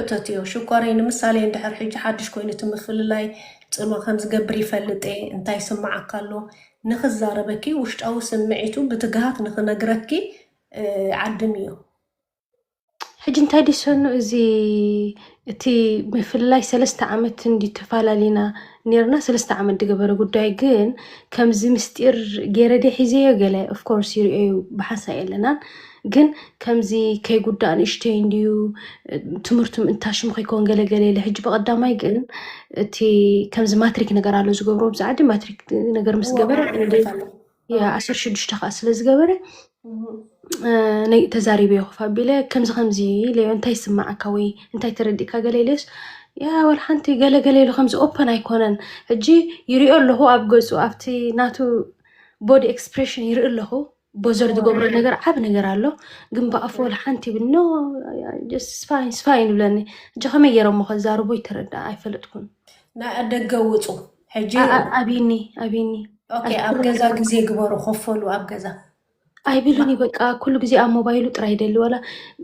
እተትዮ ሽኮረይ ንምሳሌ እንድሕር ሕጂ ሓድሽ ኮይኑ እቲ ምፍልላይ ጽልዋ ከም ዝገብር ይፈልጥ እየ። እንታይ ይስምዓካ ኣሎ ንኽዛረበኪ ውሽጣዊ ስምዒቱ ብትግሃት ንኽነግረኪ ዓድም እዮ። ሕጂ እንታይ ድሰኑ እዚ እቲ ምፍልላይ ሰለስተ ዓመት እንዲ ተፈላለና ነርና ሰለስተ ዓመት ዝገበረ ጉዳይ ግን ከምዚ ምስጢር ገይረ ደ ሒዘዮ ገለ ኦፍኮርስ ይርእዩ ብሓንሳ የለናን ግን ከምዚ ከይጉዳእ ንእሽተይ እንድዩ ትምህርቱ ምእንታሽሙ ከይከውን ገለገለ ኢለ ሕጂ ብቐዳማይ ግን እቲ ከምዚ ማትሪክ ነገር ኣሎ ዝገብሮ ብዛዕዲ ማትሪክ ነገር ምስ ገበረ ዓሰርተ ሽዱሽተ ከዓ ስለ ዝገበረ ተዛሪበ ይኹፍ ኣቢለ ከምዚ ከምዚ ኢለዮ እንታይ ይስማዓካ ወይ እንታይ ተረዲእካ ገለ ኢለዮስ ያ ወላ ሓንቲ ገለገለ ኢሉ ከምዚ ኦፐን ኣይኮነን ሕጂ ይሪኦ ኣለኹ ኣብ ገፁ ኣብቲ ናቱ ቦዲ ኤክስፕሬሽን ይርኢ ኣለኹ ቦዘር ዝገብሮ ነገር ዓብ ነገር ኣሎ ግን ብኣፉ ወላ ሓንቲ ይብል ኖ ስፋይን ስፋይን ይብለኒ ሕጂ ከመይ ገይሮሞ ከዛርቦ ይተረዳ ኣይፈለጥኩን ናይ ኣደገ ውፁ ሕጂ ኣብኒ ኣብኒ ኣብ ገዛ ግዜ ግበሩ ከፈሉ ኣብ ገዛ ኣይብሉን በቃ ኩሉ ግዜ ኣብ ሞባይሉ ጥራይ ይደሊ ዋላ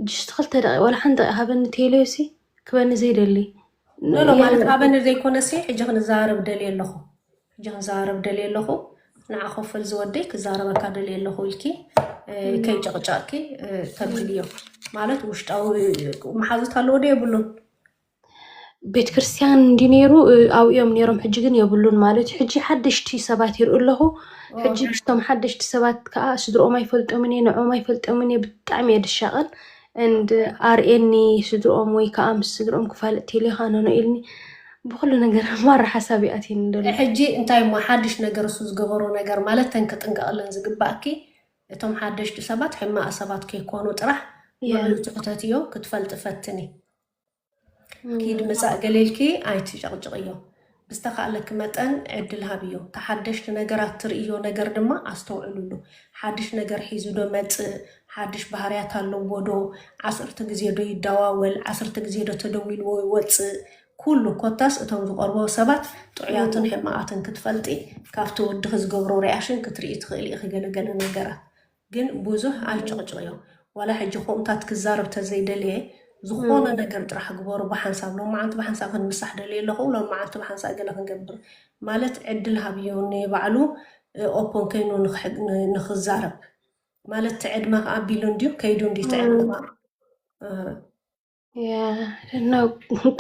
ጅስቲ ክልተ ደቂ ዋላ ሓንቲ ደቂ ሃበኒ ቴሌሲ ክበኒ ዘይደሊ ኖ ማለት ሃበኒ ዘይኮነሲ ሕጂ ክንዛረብ ደልየ ኣለኹ ሕጂ ክንዛረብ ደልየ ኣለኹ ንዓ ከፈል ዝወደይ ክዛረበካ ደልየ ኣለኹ ኢልኪ ከይጨቕጨቕኪ ተብልዮ ማለት ውሽጣዊ መሓዙት ኣለዎ ዶ የብሉን ቤተ ክርስቲያን እንዲ ነይሩ ኣብኡ እዮም ነይሮም ሕጂ ግን የብሉን ማለት እዩ ሕጂ ሓደሽቲ ሰባት ይርኢ ኣለኹ ሕጂ ምስቶም ሓደሽቲ ሰባት ከዓ ስድርኦም ኣይፈልጦምን እየ ንዕኦም ኣይፈልጦምን እየ ብጣዕሚ እየ ድሻቐን and ኣርእየኒ ስድርኦም ወይ ከዓ ምስ ስድርኦም ክፋለጥ ቴሌ ከዓ ነኖ ኢልኒ ብኩሉ ነገር ማራ ሓሳብ ይኣትየኒ ደሎ ሕጂ እንታይ እሞ ሓድሽ ነገር እሱ ዝገበሮ ነገር ማለት ተን ክጥንቀቕለን ዝግባእኪ እቶም ሓደሽቲ ሰባት ሕማቕ ሰባት ከይኮኑ ጥራሕ ልዕሊ ትሕተትዮ ክትፈልጢ ፈትኒ ኪድ ምጻእ ገሌልኪ ኣይትጨቕጭቕዮ ብዝተኻእለኪ መጠን ዕድል ሃብዮ ተሓደሽቲ ነገራት ትርእዮ ነገር ድማ ኣስተውዕልሉ ሓድሽ ነገር ሒዙ ዶ መጽእ ሓድሽ ባህርያት ኣለዎ ዶ ዓሰርተ ግዜ ዶ ይደዋወል ዓሰርተ ግዜ ዶ ተደዊልዎ ይወጽእ ኩሉ ኮታስ እቶም ዝቐርቦ ሰባት ጥዑያትን ሕማቓትን ክትፈልጢ ካብቲ ወድኺ ዝገብሮ ሪኣሽን ክትርኢ ትኽእሊ ኢኺ ገለገለ ነገራት ግን ብዙሕ ኣይጭቕጭቕዮ ዋላ ሕጂ ከምኡታት ክዛረብ ተዘይደልየ ዝኾነ ነገር ጥራሕ ግበሩ ብሓንሳብ ሎማዓንቲ ብሓንሳብ ክንምሳሕ ደልየ ኣለኹ ሎማዓንቲ ብሓንሳብ ገለ ክንገብር ማለት ዕድል ሃብዮ ንባዕሉ ኦፖን ከይኑ ንክዛረብ ማለት ትዕድመ ኣቢሉ እንድዩ ከይዱ እንዲ ትዕድመ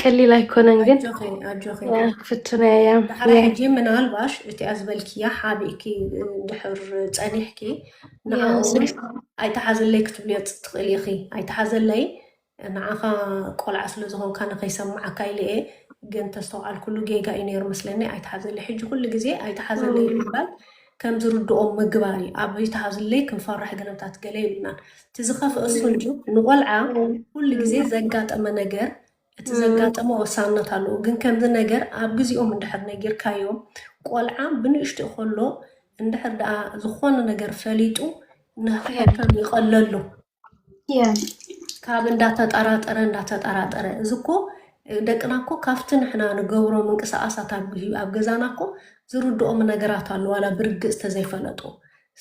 ቀሊል ኣይኮነን ግን ክፍትኖ እያ ሕጂ ምናልባሽ እቲኣ ዝበልክያ ሓቢእኪ ድሕር ፀኒሕኪ ንዓኡ ኣይተሓዘለይ ክትብልዮ ትኽእል ኢኺ ኣይተሓዘለይ ንዓኻ ቆልዓ ስለ ዝኾንካ ንኸይሰምዓካ ኢለ እየ ግን ተስተውዓልኩሉ ጌጋ እዩ ነይሩ መስለኒ ኣይተሓዘለይ ሕጂ ኩሉ ግዜ ኣይተሓዘለይ ምባል ከም ዝርድኦም ምግባር እዩ ኣብ ይተሓዝለይ ክንፈርሕ ገለምታት ገለ ይብልናን እቲ ዝኸፍእ እሱ እንጂ ንቆልዓ ኩሉ ግዜ ዘጋጠመ ነገር እቲ ዘጋጠመ ወሳነት ኣለዎ ግን ከምዚ ነገር ኣብ ግዜኦም እንድሕር ነጊርካዮም ቆልዓ ብንእሽትኡ ከሎ እንድሕር ደኣ ዝኾነ ነገር ፈሊጡ ንክሕከም ይቐለሉ ካብ እንዳተጠራጠረ እንዳተጠራጠረ እዚ እኮ ደቅና እኮ ካብቲ ንሕና ንገብሮ ምንቅስቃሳት ኣብ ገዛና እኮ ዝርድኦም ነገራት ኣሎ ዋላ ብርግፅ ተዘይፈለጡ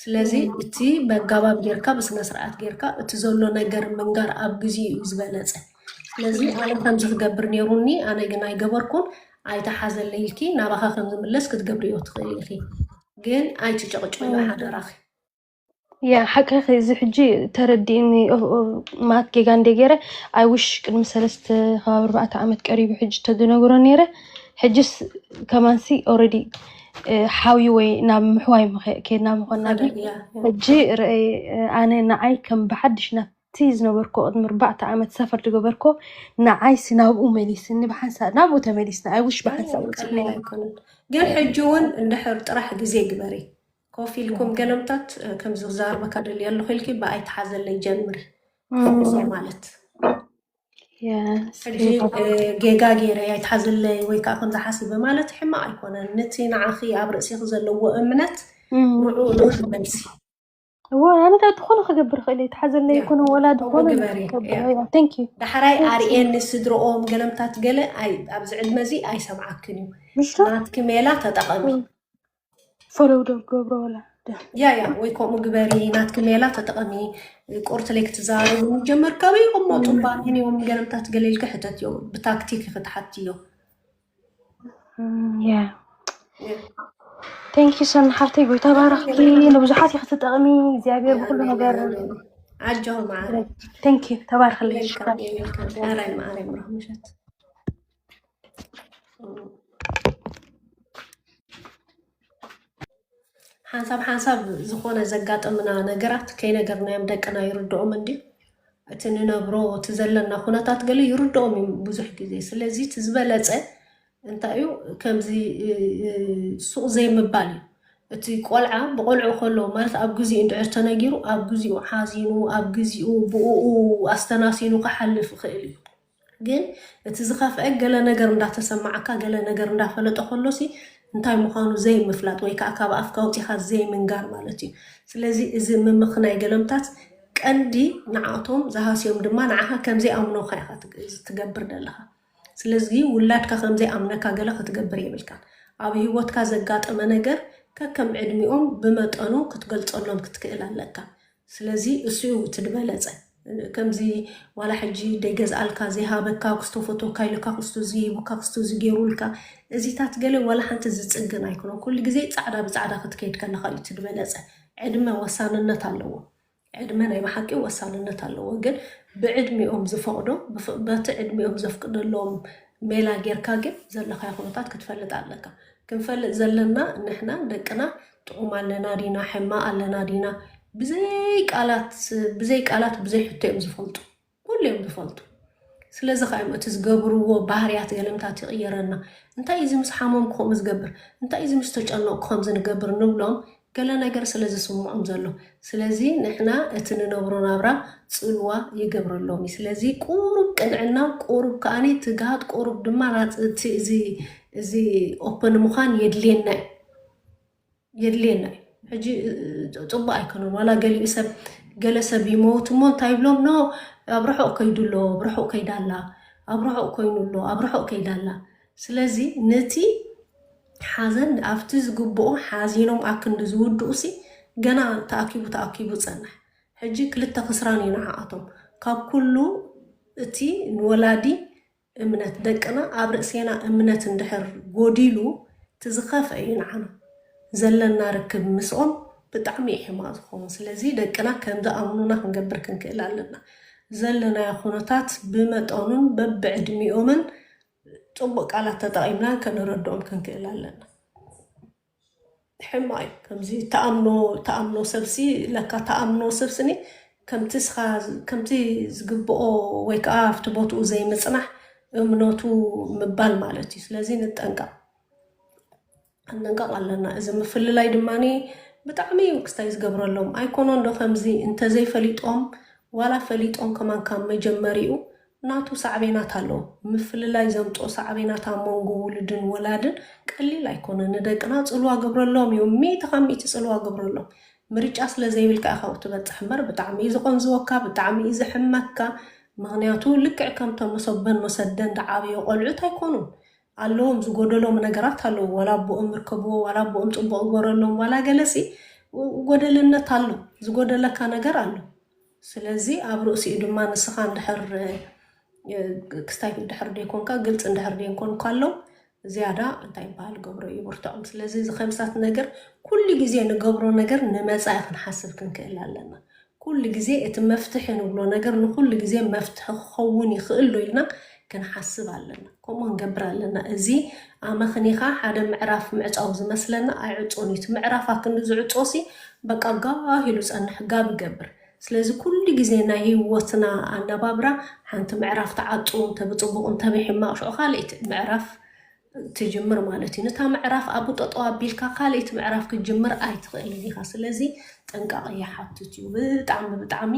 ስለዚ እቲ በጋባብ ጌርካ ብስነ ስርዓት ጌርካ እቲ ዘሎ ነገር ምንጋር ኣብ ግዜ እዩ ዝበለፀ ስለዚ ኣነ ከምዚ ክገብር ነይሩኒ ኣነ ግን ኣይገበርኩን ኣይተሓዘለይ ኢልኪ ናባኻ ከም ዝምለስ ክትገብርዮ ትኽእል ኢኺ ግን ኣይትጨቕጭቕዮ ሓደራኺ ያ ሓቅኺ እዚ ሕጂ ተረዲእኒ ማት ጌጋ እንደ ገይረ ኣይውሽ ቅድሚ ሰለስተ ካብ ኣርባዕተ ዓመት ቀሪቡ ሕጂ ተዝነግሮ ነይረ ሕጅስ ከማንሲ ኦረዲ ሓውዩ ወይ ናብ ምሕዋይ ኬድና ምኾና ግን ሕጂ ርአይ ኣነ ንዓይ ከም ብሓድሽ ናብቲ ዝነበርኮ ቅድሚ ኣርባዕተ ዓመት ሰፈር ዝገበርኮ ንዓይሲ ናብኡ መሊስኒ ብሓንሳብ ናብኡ ተመሊስና ኣይውሽ ብሓንሳብ ግን ሕጂ እውን እንድሕር ጥራሕ ግዜ ግበሪ ኮፍ ኢልኩም ገለምታት ከምዚ ክዛርበካ ደልየ ኣለኹ ኢልኪ ብኣይ ተሓዘለይ ጀምሪ ክፍሶ ማለት ሕጂ ጌጋ ገይረ ኣይትሓዘለይ ወይ ከዓ ከምዚ ሓሲበ ማለት ሕማቕ ኣይኮነን ነቲ ንዓኺ ኣብ ርእሲኺ ዘለዎ እምነት ንዕኡ ንኽትመልሲ እዎ ኣነታ ዝኾነ ክገብር ክእል እየ ተሓዘለይ ይኮነ ወላ ዝኾነ ዳሕራይ ኣርእየኒ ስድርኦም ገለምታት ገለ ኣብዚ ዕድመ እዚ ኣይሰምዓክን እዩ ናትኪ ሜላ ተጠቐሚ ፎሎው ዶ ገብሮ ወላ ያ ያ ወይ ከምኡ ግበሪ፣ ናትኪ ሜላ ተጠቐሚ። ቁርት ለይ ክትዛረቡ ምጀመር ካበይ እሞ ጽባን ኔዎም ገለምታት ገለ ኢልካ ሕተትዮ፣ ብታክቲክ ክትሓትዮ። ያ ቴንክ ዩ ሰን ሓፍተይ፣ ጎይታ ባረኽኪ። ንብዙሓት ኢኺ ትጠቕሚ። እግዚኣብሔር ብኩሉ ነገር ኣጆ ማዕረ ቴንክ ዩ ተባርኽለይ። ራይ ማዕረ ምረኽ ምሸት ሓንሳብ ሓንሳብ ዝኾነ ዘጋጠምና ነገራት ከይነገርናዮም ደቅና ይርድኦም እንዲ እቲ ንነብሮ እቲ ዘለና ኩነታት ገለ ይርድኦም እዩ ብዙሕ ግዜ። ስለዚ እቲ ዝበለፀ እንታይ እዩ ከምዚ ሱቕ ዘይምባል እዩ። እቲ ቆልዓ ብቆልዑ ከሎ ማለት ኣብ ግዜኡ እንድዕር ተነጊሩ ኣብ ግዜኡ ሓዚኑ ኣብ ግዜኡ ብኡ ኣስተናሲኑ ክሓልፍ ይኽእል እዩ። ግን እቲ ዝኸፍአ ገለ ነገር እንዳተሰማዓካ ገለ ነገር እንዳፈለጠ ከሎሲ እንታይ ምዃኑ ዘይምፍላጥ ወይ ከዓ ካብ ኣፍካ ኣውፂኻ ዘይምንጋር ማለት እዩ። ስለዚ እዚ ምምኽናይ ገለምታት ቀንዲ ንዓቶም ዝሃስዮም ድማ ንዓኻ ከምዘይኣምኖኻ ኢኻ ትገብር ዘለኻ። ስለዚ ውላድካ ከምዘይኣምነካ ገለ ክትገብር የብልካን። ኣብ ህይወትካ ዘጋጠመ ነገር ከከም ዕድሚኦም ብመጠኑ ክትገልፀሎም ክትክእል ኣለካ። ስለዚ እሱ እዩ እቲ ዝበለፀ። ከምዚ ዋላ ሕጂ ደይገዝኣልካ ዘይሃበካ ክስቶ ፈቶካ ኢልካ ክስቶ ዝሂቡካ ክስቶ ዝገይሩልካ እዚታት ገለ ዋላ ሓንቲ ዝፅግን ኣይኮነን። ኩሉ ግዜ ፃዕዳ ብፃዕዳ ክትከይድ ከለካ እዩ እቲ ዝበለፀ። ዕድመ ወሳንነት ኣለዎ። ዕድመ ናይ ብሓቂ ወሳንነት ኣለዎ፣ ግን ብዕድሚኦም ዝፈቕዶ በቲ ዕድሚኦም ዘፍቅደሎም ሜላ ጌርካ ግን ዘለካዮ ኩነታት ክትፈልጥ ኣለካ። ክንፈልጥ ዘለና ንሕና ደቅና ጥዑም ኣለና ዲና ሕማቕ ኣለና ዲና ብዘይ ቃላት ብዘይ ቃላት ብዘይ ሕቶ እዮም ዝፈልጡ፣ ኩሉ እዮም ዝፈልጡ። ስለዚ ከዓ እዮም እቲ ዝገብርዎ ባህርያት ገለምታት ይቕየረና። እንታይ እዚ ምስ ሓመምኩ ከምኡ ዝገብር፣ እንታይ እዚ ምስ ተጨነቕኩ ከምዚ ንገብር ንብሎም ገለ ነገር ስለ ዝስምዖም ዘሎ። ስለዚ ንሕና እቲ ንነብሮ ናብራ ፅልዋ ይገብረሎም እዩ። ስለዚ ቁሩብ ቅንዕና፣ ቁሩብ ከዓኒ ትግሃት፣ ቁሩብ ድማ ናት- እቲ እዚ እዚ ኦፕን ምዃን የድልየና እዩ። የድልየና እዩ። ሕጂ ፅቡቅ ኣይኮነን። ዋላ ገሊኡ ሰብ ገለ ሰብ ይመውት እሞ እንታይ ይብሎም ኖ ኣብ ርሑቅ ከይዱ ኣሎ፣ ኣብ ርሑቅ ከይዳ ኣላ፣ ኣብ ርሑቅ ኮይኑ ኣሎ፣ ኣብ ርሑቅ ከይዳ ኣላ። ስለዚ ነቲ ሓዘን ኣብቲ ዝግብኦ ሓዚኖም ኣክንዲ ዝውድኡ ሲ ገና ተኣኪቡ ተኣኪቡ ጸንሕ። ሕጂ ክልተ ክስራን እዩ ንዓኣቶም። ካብ ኩሉ እቲ ንወላዲ እምነት ደቅና ኣብ ርእሴና እምነት እንድሕር ጎዲሉ እቲ ዝኸፍአ እዩ ንዓና ዘለና ርክብ ምስኦም ብጣዕሚ እዩ ሕማቕ ዝኸውን። ስለዚ ደቅና ከም ዝኣምኑና ክንገብር ክንክእል ኣለና። ዘለናዮ ኩነታት ብመጠኑን በብዕድሚኦምን ፅቡቅ ቃላት ተጠቒምና ከነረድኦም ክንክእል ኣለና። ሕማቕ እዩ ከምዚ ተኣምኖ ተኣምኖ ሰብሲ ለካ ተኣምኖ ሰብስኒ ከምቲ ስኻ ከምቲ ዝግብኦ ወይ ከዓ ኣብቲ ቦትኡ ዘይምፅናሕ እምነቱ ምባል ማለት እዩ። ስለዚ ንጠንቀቕ። ክንጥንቀቕ ኣለና። እዚ ምፍልላይ ድማ ብጣዕሚ ክስታይ ዝገብረሎም ኣይኮኖ እንዶ ከምዚ እንተዘይፈሊጦም ዋላ ፈሊጦም ከማን ካብ መጀመሪኡ ናቱ ሳዕቤናት ኣለዎ። ምፍልላይ ዘምፅኦ ሳዕቤናት ኣብ መንጎ ውሉድን ወላድን ቀሊል ኣይኮነ። ንደቅና ፅልዋ ግብረሎም እዩ፣ ሚእቲ ካብ ሚእቲ ፅልዋ ግብረሎም። ምርጫ ስለ ዘይብልካ ኢኻ ትበፅሕ እምበር ብጣዕሚ እዩ ዝቆንዝወካ፣ ብጣዕሚ እዩ ዝሕመካ። ምክንያቱ ልክዕ ከምቶም መሰበን መሰደን ዝዓበዮ ቆልዑት ኣይኮኑን። ኣለዎም ዝጎደሎም ነገራት ኣለዉ። ዋላ ኣቦኦም ርከብዎ፣ ዋላ ኣቦኦም ፅቡቕ ግበረሎም፣ ዋላ ገለሲ ጎደልነት ኣሎ፣ ዝጎደለካ ነገር ኣሎ። ስለዚ ኣብ ርእሲኡ ድማ ንስኻ እንድሕር ክስታይ እንድሕር ደይኮንካ ግልፂ እንድሕር ደይኮንካ ኣሎ ዝያዳ እንታይ ይበሃል ገብሮ እዩ ብርትዖም። ስለዚ እዚ ከምሳት ነገር ኩሉ ግዜ ንገብሮ ነገር ንመፃኢ ክንሓስብ ክንክእል ኣለና። ኩሉ ግዜ እቲ መፍትሒ ንብሎ ነገር ንኩሉ ግዜ መፍትሒ ክኸውን ይኽእል ዶ ኢልና ክንሓስብ ኣለና። ከምኡ ክንገብር ኣለና። እዚ ኣመኽኒኻ ሓደ ምዕራፍ ምዕፃው ዝመስለና ኣይዕፆን እዩ። እቲ ምዕራፍ ኣክንዲ ዝዕፆ ሲ በቃ ጋህ ኢሉ ፀንሕ ጋብ ይገብር። ስለዚ ኩሉ ግዜ ናይ ህይወትና ኣነባብራ ሓንቲ ምዕራፍ ተዓፁ እንተ ብፅቡቕ እንተ ብሕማቕ ሽዑ ካልእቲ ምዕራፍ ትጅምር ማለት እዩ። ነታ ምዕራፍ ኣብኡ ጠጠው ኣቢልካ ካልእቲ ምዕራፍ ክትጅምር ኣይትኽእልን ኢኻ። ስለዚ ጥንቃቐ ይሓትት እዩ። ብጣዕሚ ብጣዕሚ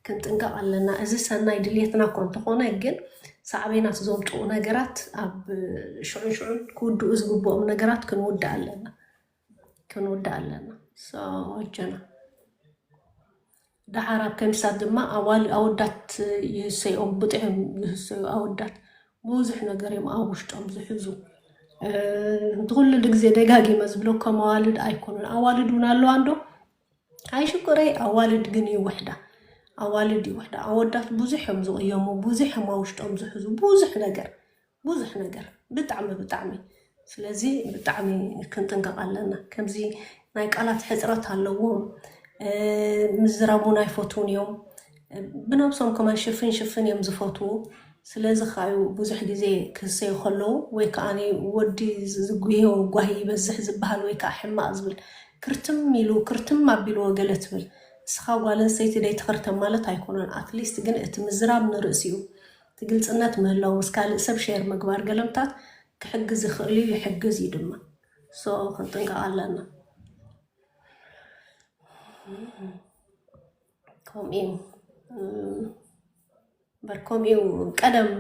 ክንጥንቀቕ ኣለና። እዚ ሰናይ ድልየትና እኮ እንተኾነ ግን ሳዕቤናት ዘምፅኡ ነገራት ኣብ ሽዑን ሽዑን ክውድኡ ዝግብኦም ነገራት ክንውድእ ኣለና ክንውድእ ኣለና። ኣጀና ደሓር ኣብ ከምሳት ድማ ኣዋል ኣወዳት ይህሰዮም ብጥዕም ይህሰዩ ኣወዳት ብዙሕ ነገር እዮም ኣብ ውሽጦም ዝሕዙ። እቲ ኩሉ ግዜ ደጋጊመ ዝብሎ ከም ኣዋልድ ኣይኮኑን። ኣዋልድ እውን ኣለዋ እንዶ ኣይሽኩረይ ኣዋልድ ግን ይውሕዳ። ኣዋልድ ይውሕዳ። ኣወዳት ብዙሕ እዮም ዝቕየሙ፣ ብዙሕ እዮም ኣብ ውሽጦም ዝሕዙ፣ ብዙሕ ነገር፣ ብዙሕ ነገር። ብጣዕሚ፣ ብጣዕሚ። ስለዚ ብጣዕሚ ክንጥንቀቕ ኣለና። ከምዚ ናይ ቃላት ሕጽረት ኣለዎም። እ፣ ምዝራብ እውን ኣይፈትዉን እዮም። ብነብሶም ከማን ሽፍን ሽፍን እዮም ዝፈትዉ። ስለዚ ከኣ እዩ ብዙሕ ግዜ ክህሰዩ ከለዉ ወይ ከኣ ወዲ ዝጉዮ ጓሂ ይበዝሕ ዝበሃል ወይ ከኣ ሕማቕ ዝብል ክርትም ኢሉ፣ ክርትም ኣቢልዎ ገለ ትብል። ንስኻ ጓል ኣንስተይቲ ደይትኽርተም ማለት ኣይኮነን። ኣትሊስት ግን እቲ ምዝራብ ንርእሲኡ፣ እቲ ግልጽነት ምህላው፣ ምስ ካልእ ሰብ ሼር ምግባር ገለምታት ክሕግዝ ይኽእል እዩ፣ ይሕግዝ እዩ ድማ። ሶ ክንጥንቀቕ ኣለና። ከምኡ እዩ። እም፣ እምበር ከምኡ እዩ። ቀደም፣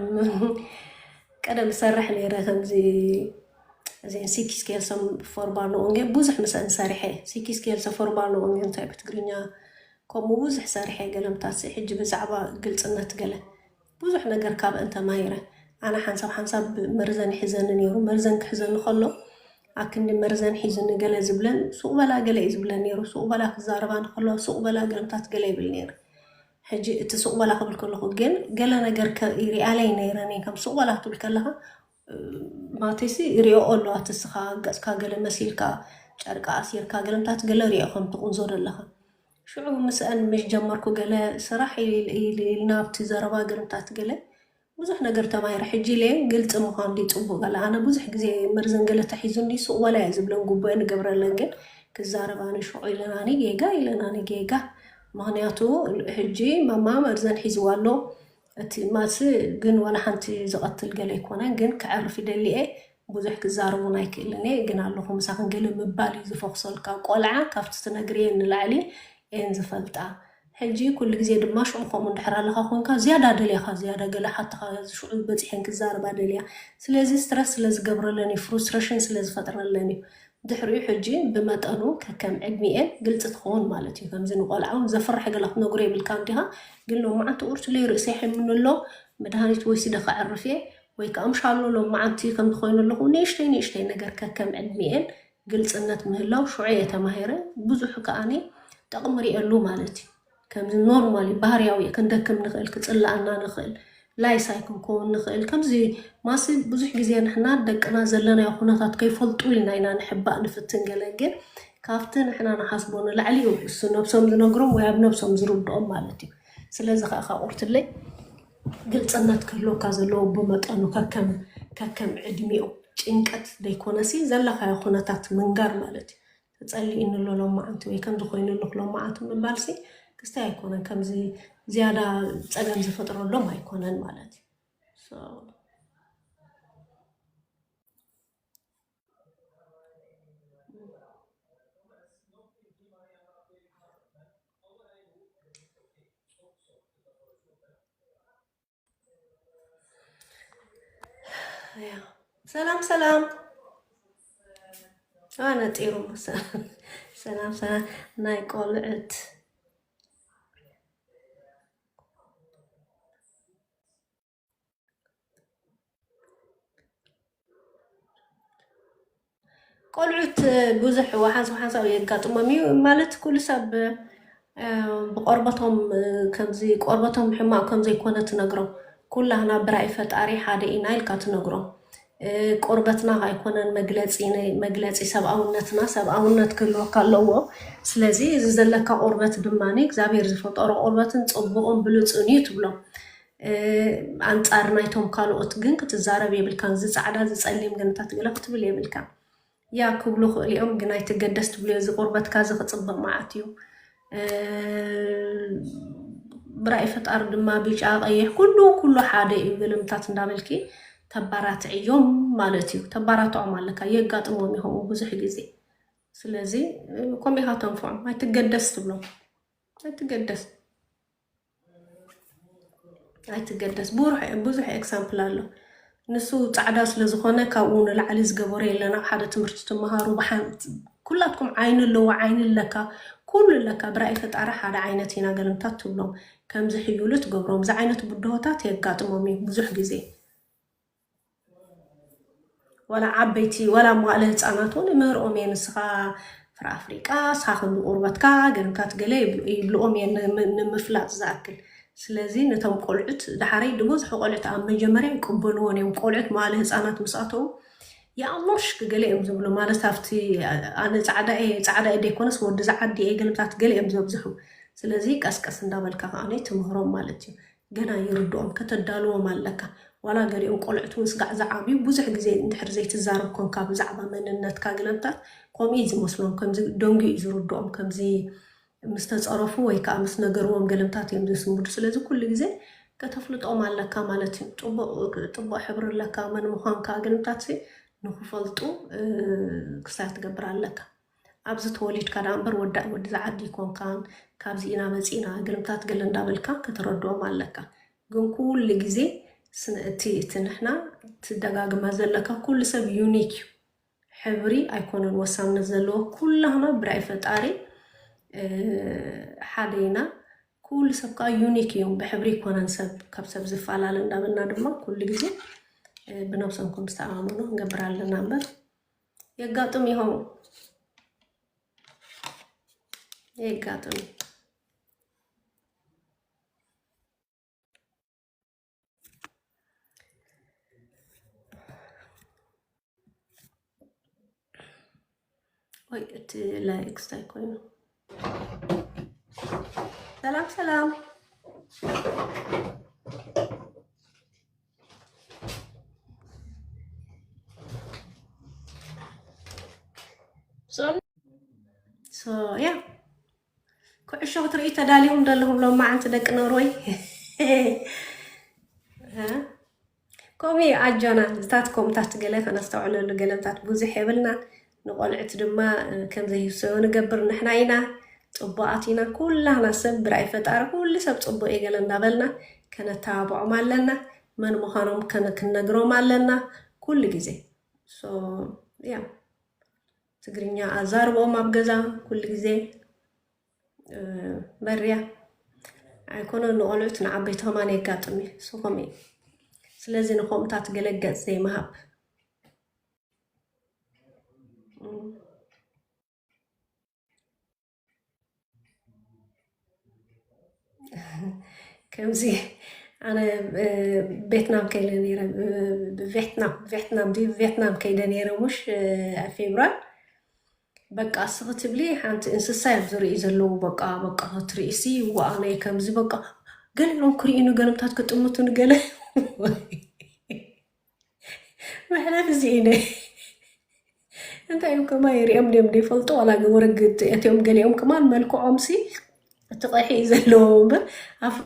ቀደም እሰርሕ ነይረ ከምዚ፣ እዚ ሲኪ ስኬልሰ ፎር ባርኖ ኦንጌ ብዙሕ ምስአን ሰሪሐ። ሲኪ ስኬልሰ ፎር ባርኖ ኦንጌ እንታይ ብትግርኛ፣ ከምኡ ብዙሕ ሰሪሐ። ገለምታት ሕጂ ብዛዕባ ግልጽነት ገለ ብዙሕ ነገር ካብአን ተማሂረ። ኣነ ሓንሳብ ሓንሳብ መርዘን ይሕዘኒ ነይሩ። መርዘን ክሕዘኒ ከሎ፣ ኣክንዲ መርዘን ሒዙኒ ገለ ዝብለን፣ ሱቕ በላ ገለ እዩ ዝብለን ነይሩ። ሱቕ በላ ክዛረባ እንከሎ፣ ሱቕ በላ ገለምታት ገለ ይብል ነይሩ። ሕጂ እቲ ሱቕ በላ ክብል ከለኹ ግን፣ ገለ ነገር ከ-፣ ሪኣለይ ነይረን እየን። ከም ሱቕ በላ ክትብል ከለኻ፣ ማለተይሲ ሪኦ ኣሎ፣ ኣቲ እስኻ ገጽካ ገለ መሲልካ፣ ጨርቂ ኣሲርካ፣ ገለምታት ገለ ሪኦ ከም ትቑንዞ ዘለኻ። ሽዑ ምስአን ምስ ጀመርኩ ገለ ስራሕ ኢል-፣ ኢል-፣ ኢልና ኣብቲ ዘረባ ገለምታት ገለ ብዙሕ ነገር ተማሂረ። ሕጂ ኢለ ግልጺ ምዃን ድዩ ጽቡቕ? ገለ ኣነ ብዙሕ ግዜ መርዘን ገለ ተሒዙኒ ሱቕ በላ እየ ዝብለን፣ ጉቦ እየ ንገብረለን፣ ግን ክዛረባኒ ሽዑ ኢለናኒ ጌጋ፣ ኢለናኒ ጌጋ። ምኽንያቱ ሕጂ ማማ መርዘን ሒዝዋ ኣሎ፣ እቲ ማሲ ግን ዋላ ሓንቲ ዝቐትል ገለ ኣይኮነን፣ ግን ከዕርፍ ይደሊ እየ። ብዙሕ ክዛረቡን ኣይክእልን እየ፣ ግን ኣለኹ ምሳኽን ገለ ምባል እዩ ዝፈኽሰልካ። ቆልዓ ካብቲ ትነግርየን ንላዕሊ እየን ዝፈልጣ። ሕጂ ኩሉ ግዜ ድማ ሽዑ ከምኡ እንድሕር ኣለኻ ኮንካ፣ ዝያዳ ደልያኻ፣ ዝያዳ ገለ ሓትኻ ሽዑ በጺሐን ክዛረባ ደልያ። ስለዚ ስትረስ ስለ ዝገብረለን እዩ፣ ፍሩስትሬሽን ስለ ዝፈጥረለን እዩ። ድሕሪኡ ሕጂ ብመጠኑ ከከም ዕድሚኤን ግልጺ ትኸውን ማለት እዩ። ከምዚ ንቆልዓ እውን ዘፍርሕ ገለ ክትነግሮ የብልካን ዲኻ? ግን ሎማዓንቲ ቁርሲ ለይ ርእሰይ ሕምኒ ኣሎ፣ መድሃኒት ወሲደ ከዕርፍ እየ፣ ወይ ከኣ ምሻሎ ሎማዓንቲ ከምዚ ኮይኑ ኣለኹ። ንእሽተይ ንእሽተይ ነገር ከከም ዕድሚኤን ግልጽነት ምህላው ሽዑ እየ ተማሂረ። ብዙሕ ከኣኒ ጥቕሚ ርእየሉ ማለት እዩ። ከምዚ ኖርማሊ ባህርያዊ እዩ። ክንደክም ንኽእል፣ ክጽልኣና ንኽእል፣ ላይሳይ ክንከውን ንኽእል። ከምዚ ማሲ ብዙሕ ግዜ ንሕና ደቅና ዘለናዮ ኩነታት ከይፈልጡ ኢልና ኢና ንሕባእ ንፍትን ገለ፣ ግን ካብቲ ንሕና ንሓስቦ ንላዕሊ እዩ እሱ ነብሶም ዝነግሮም ወይ ኣብ ነብሶም ዝርድኦም ማለት እዩ። ስለዚ ከኣ ካብ ቁርትለይ ግልጽነት ክህልወካ ዘለዎ ብመጠኑ ከከም፣ ከከም ዕድሚኡ ጭንቀት ዘይኮነሲ ዘለኻዮ ኩነታት ምንጋር ማለት እዩ። ተጸሊእኒ ኣሎ ሎማዓንቲ ወይ ከምዚ ኮይኑ ኣለኹ ሎማዓንቲ ምባልሲ ክስታይ ኣይኮነን። ከምዚ ዝያዳ ጸገም ዝፈጥረሎም ኣይኮነን ማለት እዩ። So፣ ያ። ሰላም ሰላም። አ፣ ነጢሩ መሰ-፣ ሰላም ሰላም። ናይ ቆልዕት፣ ቆልዑት ብዙሕ ወሓንሳብ ሓንሳብ የጋጥሞም እዩ። ማለት ኩሉ ሰብ፣ እ፣ ብቆርበቶም፣ እ፣ ከምዚ ቆርበቶም ሕማቕ ከም ዘይኮነ ትነግሮም። ኩላህና ብራእይ ፈጣሪ ሓደ ኢና ኢልካ ትነግሮም። እ፣ ቆርበትና ኣይኮነን መግለጺ፣ ናይ መግለጺ ሰብኣውነትና፣ ሰብኣውነት ክህልወካ ኣለዎ። ስለዚ እዚ ዘለካ ቆርበት ድማ እግዚኣብሔር ዝፈጠሮ ቆርበትን ጽቡቕን ብሉጽን እዩ ትብሎም። እ፣ ኣንጻር ናይቶም ካልኦት ግን ክትዛረብ የብልካን። እዚ ጻዕዳ፣ እዚ ጸሊም ግን እንታትገለ ክትብል የብልካን። ያ ክብሉ ክእል እዮም፣ ግን ኣይትገደስ ትብልዮ። እዚ ቁርበትካ እዚ ክጽብቕ መዓት እዩ። እ፣ ብራእይ ፈጣሪ ድማ ቢጫ፣ ቀይሕ፣ ኩሉ፣ ኩሉ ሓደ እዩ። ግልምታት እንዳበልኪ ተባራትዕዮም ማለት እዩ። ተባራትዖም ኣለካ፣ የጋጥሞም እዩ ከምኡ ብዙሕ ግዜ። ስለዚ፣ እ፣ ከምኡ ኢኻ ተንፍዖም፣ ኣይትገደስ ትብሎም። ኣይትገደስ። ኣይትገደስ። ብዙሕ፣ ብዙሕ ኤግዛምፕል ኣሎ። ንሱ ጻዕዳ ስለ ዝኾነ ካብኡ ንላዕሊ ዝገበሮ የለን። ኣብ ሓደ ትምህርቲ ትመሃሩ ብሓንቲ፣ ኩላትኩም ዓይኒ ኣለዎ፣ ዓይኒ ኣለካ፣ ኩሉ ኣለካ። ብራእይ ፈጣሪ ሓደ ዓይነት ኢና ገለምታት ትብሎም። ከምዚ ሕዩሉ ትገብሮም። እዚ ዓይነት ብድሆታት የጋጥሞም እዩ ብዙሕ ግዜ። ዋላ ዓበይቲ፣ ዋላ መዋእለ ህፃናት እውን ምህርኦም እየ። ንስኻ ፍረ ኣፍሪቃ፣ ስኻ ከምዚ ቁርበትካ፣ ገለምታት ገለ ይብሉ-፣ ይብልኦም እየ ን-፣ ን-፣ ንምፍላጥ ዝኣክል። ስለዚ ነቶም ቆልዑት፣ ዳሕራይ ብብዝሒ ቆልዑት ኣብ መጀመርያ ይቅበልዎን እዮም። ቆልዑት መዋለ ህፃናት ምስ ኣተዉ፣ "የኣሞሽ" ገለ እዮም ዝብሉ። ማለት ኣብቲ ኣነ ጻዕዳ እየ፣ ጻዕዳ እየ ደይኮነስ ወዲ ዝዓዲ እየ ገለምታት ገለ እዮም ዘብዝሑ። ስለዚ ቀስቀስ እንዳበልካ ከኣ ትምህሮም ማለት እዩ። ገና ይርድኦም፣ ከተዳልዎም ኣለካ። ዋላ ገሊኦም ቆልዑት እውን ስጋዕ ዝዓብዩ ብዙሕ ግዜ እንድሕር ዘይትዛረብ ኮንካ ብዛዕባ መንነትካ ገለምታት ከምኡ እዩ ዝመስሎም፣ ከምዚ ደንጉዩ እዩ ዝርድኦም፣ ከምዚ ምስ ተጸረፉ ወይ ከኣ ምስ ነገርዎም ገለምታት እዮም ዘስንብዱ። ስለዚ ኩሉ ግዜ ከተፍልጦም ኣለካ ማለት እዩ። ጽቡቕ፣ ጽቡቕ ሕብሪ ኣለካ፣ መን ምዃንካ ገለምታት ንክፈልጡ፣ እ፣ ክሳብ ትገብር ኣለካ። ኣብዚ ተወሊድካ ደኣ እምበር ወዳ-፣ ወዲ ዝዓዲ ኣይኮንካን፣ ካብዚ ኢና መጺእና፣ ገለምታት ገለ እንዳበልካ ከተረድኦም ኣለካ። ግን ኩሉ ግዜ ስነ-፣ እቲ፣ እቲ ንሕና ትደጋግማ ዘለካ፣ ኩሉ ሰብ ዩኒክ እዩ። ሕብሪ ኣይኮነን ወሳነት ዘለዎ፣ ኩላህና ብራይ ፈጣሪ፣ እ፣ ሓደ ኢና። ኩሉ ሰብ ከኣ ዩኒክ እዩ፣ ብሕብሪ ኣይኮነን ሰብ ካብ ሰብ ዝፈላለ እንዳበልና ድማ ኩሉ ግዜ፣ እ፣ ብነብሰንኩም ዝተኣማመኑ ክንገብር ኣለና እምበር የጋጥም ይኸውን። የጋጥም። ወይ እቲ ላይክ ስታይ ኮይኑ። ሰላም ሰላም። ሶ፣ ሶ፣ ያ። ኩዕሾ ክትርእዩ ተዳሊኹም ዘለኹም ሎማዓንቲ ደቂ ኖርወይ? እ? ከምኡ እዩ ኣጆና፣ እዚታት ከምኡታት ገለ ከነስተውዕለሉ ገለምታት ብዙሕ የብልናን። ንቆልዑት ድማ፣ እ፣ ከም ዘይህሰዩ ንገብር ንሕና ኢና። ጽቡቓት ኢና። ኩላህና ሰብ ብራእይ ፈጣሪ፣ ኩሉ ሰብ ጽቡቕ እዩ ገለ እንዳበልና ከነተባብዖም ኣለና። መን ምዃኖም ከነ-፣ ክንነግሮም ኣለና ኩሉ ግዜ። ሶ፣ ያ። ትግርኛ ኣዛርብኦም ኣብ ገዛ ኩሉ ግዜ፣ እ፣ መርያ ኣይኮነን ንቆልዑት ንዓበይቲ ከማን የጋጥም እዩ። ሶ ከምኡ እዩ። ስለዚ ንኸምኡታት ገለ ገጽ ዘይምሃብ። እ። ከምዚ ኣነ፣ እ፣ ቬትናም ከይደ ነይረ፣ እ፣ ቬትናም፣ ቬትናም ድዩ? ቬትናም ከይደ ነይረ፣ ሙሽ፣ እ፣ ፌብራር። በቃ፣ እስኺ ትብሊ፣ ሓንቲ እንስሳ እዮም ዝርእዩ ዘለዉ። በቃ፣ በቃ፣ ክትርእይሲ፣ ዋእ፣ ኣነ ከምዚ፣ በቃ፣ ገለ ኢሎም ክርእዩኒ፣ ገለምታት ክጥምቱኒ፣ ገለ። መሕለፊ እዚ ኢነ። እንታይ እዮም ከማይ ሪኦም ድዮም ዘይፈልጡ? ዋላ ገ-፣ ወረግት እቲኦም ገሊኦም ከማን መልክዖምሲ እቲ ቀይሒ እዩ ዘለዎም እምበር ኣፍ-፣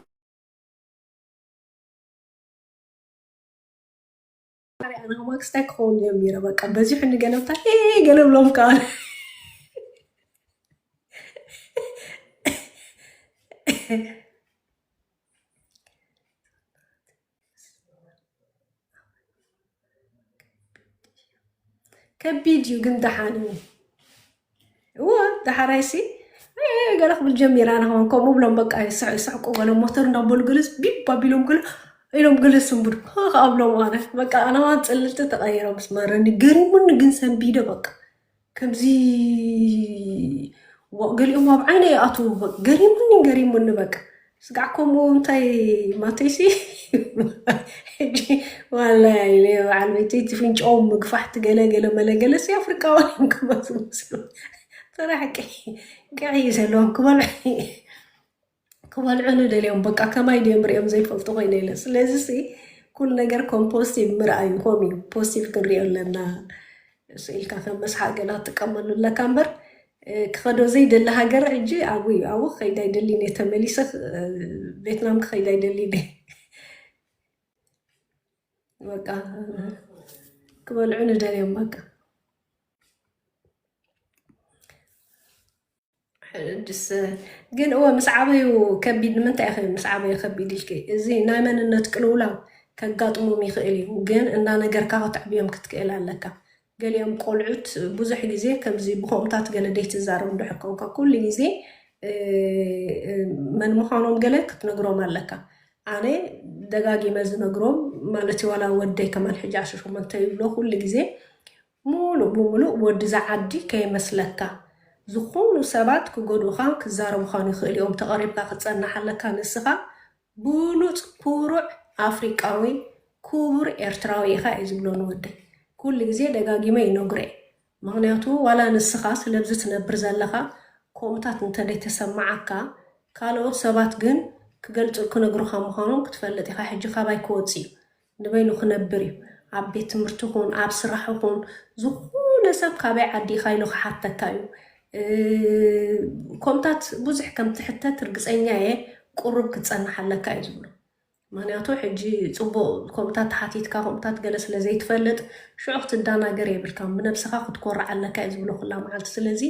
ኣነ ከማን ክስታይ ክኸውን ጀሚረ። በቃ በዚሑ ንገለምታት፣ "ኤ፣ ገለ ብሎም ከኣ." ከቢድ እዩ ግን ደሓን እዩ። እወ፣ ደሓራይሲ፣ "ኤ፣ ገለ ክብል ጀሚረ ኣነ ከማን ከምኡ ብሎም በቃ ይስዕ-፣ ይስሕቁ ገለ ሞተር እንዳበሉ ገለስ ቢብ ኣቢሎም ገለ ኢሎም ገለ ስንቡድ ከ-፣ ከኣብሎም ኣነ በቃ ኣነ ከማን ጽልልቲ ተቐይረ ምስ መረኒ ገሪሙኒ ግን ሰንቢደ በቃ ከምዚ ዋ-፣ ገሊኦም ኣብ ዓይነ ይኣትዉ በቃ ገሪሙኒ፣ ገሪሙኒ በቃ። ስጋዕ ከምኡ እንታይ ማተይሲ?" ሕጂ ዋላ ኢለ በዓል ቤተይ እቲ ፍንጫኦም ምግፋሕ፣ እቲ ገለ ገለ መለ ገለሲ ኣፍሪቃውያን እዮም ከማን ዝመስሉ። ጥራሕ ቀይ-፣ ቀይ ዘለዎም ክበልዑ፣ ክበልዑ ንደልዮም በቃ ከማይ ድዮም ሪኦም ዘይፈልጡ ኮይነ ኢለ። ስለዚ ሲ ኩሉ ነገር ከም ፖዚቲቭ ምርኣዩ ከምኡ እዩ። ፖዚቲቭ ክንሪኦ ኣለና። ስኢልካ ከም መስሓቅ ገለ ክትጥቀመሉ ኣለካ እምበር፣ እ፣ ክኸዶ ዘይደሊ ሃገር ሕጂ ኣብኡ እዩ። ኣብኡ ክኸይድ ኣይደልን እየ ተመሊሰ፣ እ፣ ቬትናም ክኸይድ ኣይደልን እየ። በቃ ክበልዑ ንደልዮም በቃ። ሕጅስ ግን እወ ምስ ዓበዩ ከቢድ። ንምንታይ ኢኺ ምስ ዓበዩ ከቢድ ኢልኪ? እዚ ናይ መንነት ቅልውላው ከጋጥሞም ይኽእል እዩ፣ ግን እናነገርካ ከተዕብዮም ክትክእል ኣለካ። ገሊኦም ቆልዑት ብዙሕ ግዜ ከምዚ ብኸምኡታት ገለ ደይትዛረብ እንድሕር ኮንካ፣ ኩሉ ግዜ፣ እ፣ እ፣ መን ምዃኖም ገለ ክትነግሮም ኣለካ። ኣነ ደጋጊመ ዝነግሮም ማለት እዩ፣ ዋላ ወደይ ከማን ሕጂ ዓሰርተ ሸሞንተ ይብሎ፣ ኩሉ ግዜ ሙሉእ ብሙሉእ ወዲ እዛ ዓዲ ከይመስለካ። ዝኾኑ ሰባት ክጎድኡኻን ክዛረቡኻን ይኽእሉ እዮም። ተቐሪብካ ክትጸንሕ ኣለካ። ንስኻ ብሉጽ ኩሩዕ ኣፍሪቃዊ ክቡር ኤርትራዊ ኢኻ እዩ ዝብሎ ንወደይ። ኩሉ ግዜ ደጋጊመ ይነግሮ እየ። ምኽንያቱ ዋላ ንስኻ ስለብዚ ትነብር ዘለኻ ከምኡታት እንተደይተሰማዓካ፣ ካልኦት ሰባት ግን ክገልጹ ክነግሩኻ ምዃኖም ክትፈልጥ ኢኻ። ሕጂ ካባይ ክወጽእ እዩ። ንበይኑ ክነብር እዩ። ኣብ ቤት ትምህርቲ ኹን ኣብ ስራሕ ኹን ዝኾነ ሰብ ካበይ ዓዲ ኢኻ ኢሉ ክሓተካ እዩ። ከምታት ብዙሕ ከም ትሕተት ርግፀኛ እየ። ቁሩብ ክትፀንሕ ኣለካ እዩ ዝብሎ። ምክንያቱ ሕጂ ፅቡቅ ከምታት ተሓቲትካ ከምታት ገለ ስለ ዘይትፈልጥ ሽዑ ክትዳናገር የብልካ፣ ብነብስኻ ክትኮርዕ ኣለካ እዩ ዝብሎ ኩላ መዓልቲ። ስለዚ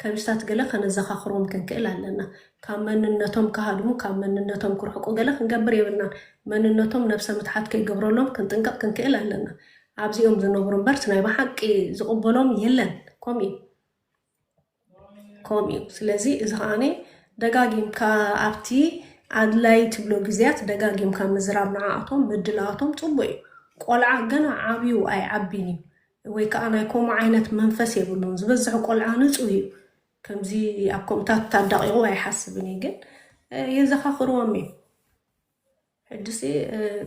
ከምስታት ገለ ከነዘኻኽሮም ክንክእል ኣለና። ካብ መንነቶም ክሃድሙ ካብ መንነቶም ክርሕቁ ገለ ክንገብር የብልናን። መንነቶም ነብሰ ምትሓት ከይገብረሎም ክንጥንቀቕ ክንክእል ኣለና። ኣብዚኦም ዝነብሩ እምበር ናይ ብሓቂ ዝቕበሎም የለን። ከምኡ እዩ። ከምኡ እዩ። ስለዚ እዚ ከዓኒ ደጋጊምካ ኣብቲ ኣድላይ ትብሎ ግዜያት ደጋጊምካ ምዝራብ ንዓኣቶም ምድላዋቶም ጽቡቅ እዩ። ቆልዓ ገና ዓብዩ ኣይዓቢን እዩ ወይ ከዓ ናይ ከምኡ ዓይነት መንፈስ የብሉን። ዝበዝሕ ቆልዓ ንጹህ እዩ። ከምዚ ኣብ ከምኡታት ታዳቂቑ ኣይሓስብን እዩ ግን የዘኻኽርዎም እዩ። ሕድሲ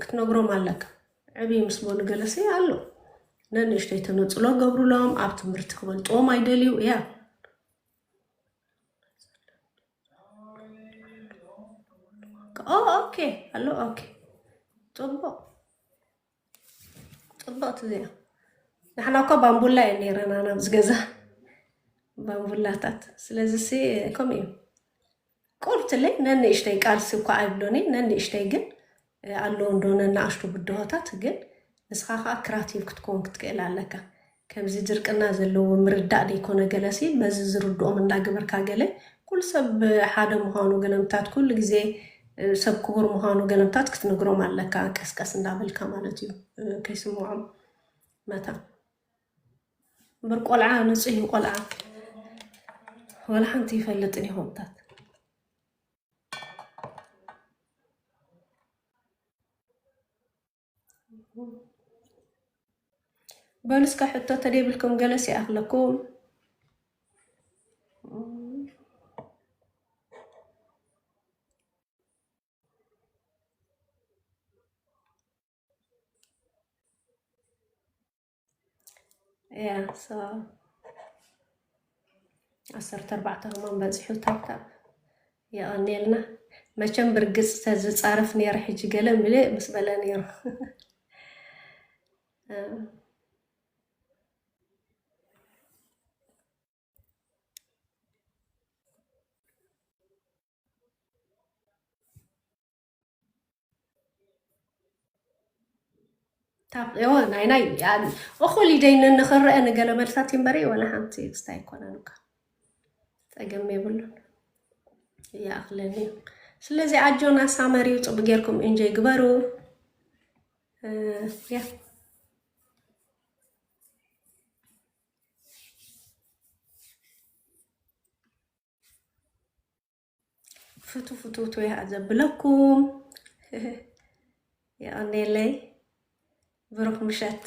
ክትነግሮም ኣለካ። ዕብይ ምስ በሉ ገለሲ ኣሎ ነንእሽተይ ተነፅሎ ገብሩሎም ኣብ ትምህርቲ ክበልጥዎም ኣይደልዩ እያ። ኦኬ ኣሎ ኦኬ። ፅቡቅ ፅቡቅ ትዚያ ንሕና እኮ ባምቡላ እየ ነይረና ናብዚ ገዛ ባምቡላታት። ስለዚ ሲ ከምኡ እዩ። ቁርትለይ ነንእሽተይ ቃልሲ እኳ ኣይብሎን እየ። ነንእሽተይ ግን ኣሎ እንዶ ነናእሽቱ ብድሆታት ግን ንስኻ ከዓ ክራቲቭ ክትከውን ክትክእል ኣለካ። ከምዚ ድርቅና ዘለዎ ምርዳእ ደይኮነ ገለሲ በዚ ዝርድኦም እንዳገበርካ ገለ ኩሉ ሰብ ሓደ ምዃኑ ገለምታት ኩሉ ግዜ ሰብ ክቡር ምዃኑ ገለምታት ክትነግሮም ኣለካ። ቀስቀስ እንዳበልካ ማለት እዩ ከይስምዖም መታ እምበር ቆልዓ ንፁህ እዩ። ቆልዓ ወላ ሓንቲ ይፈልጥን ይኸምታት በሉ እስከ ሕቶ ተደይብልኩም ገለስ ይኣኽለኩም። እያ ሶ ዓሰርተ ኣርባዕተ ከማን በፂሑ ታብታብ የቐንየልና። መቸም ብርግፅ ተዝፃረፍ ነይረ ሕጂ ገለ ምልእ ምስ በለ ነይሩ። ታፕ ዎ ናይ ናይ እኹል ኢደይ ንንኽረአ ንገለ መልሳት እምበሪ ወላ ሓንቲ ክስታይ ኣይኮነን እኳ ጸገም የብሉን። ይኣኽለኒ እዩ። ስለዚ ኣጆና ሳመር እዩ ጽቡቅ ጌርኩም ኢንጆይ ግበሩ። ያ ፍቱ ፍቱ ፍቱ እያ ዘብለኩም። የቐኔለይ ብሩክ ምሸት።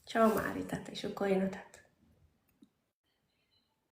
ቻው ማዕሪታተይ ሽኮይኖታት።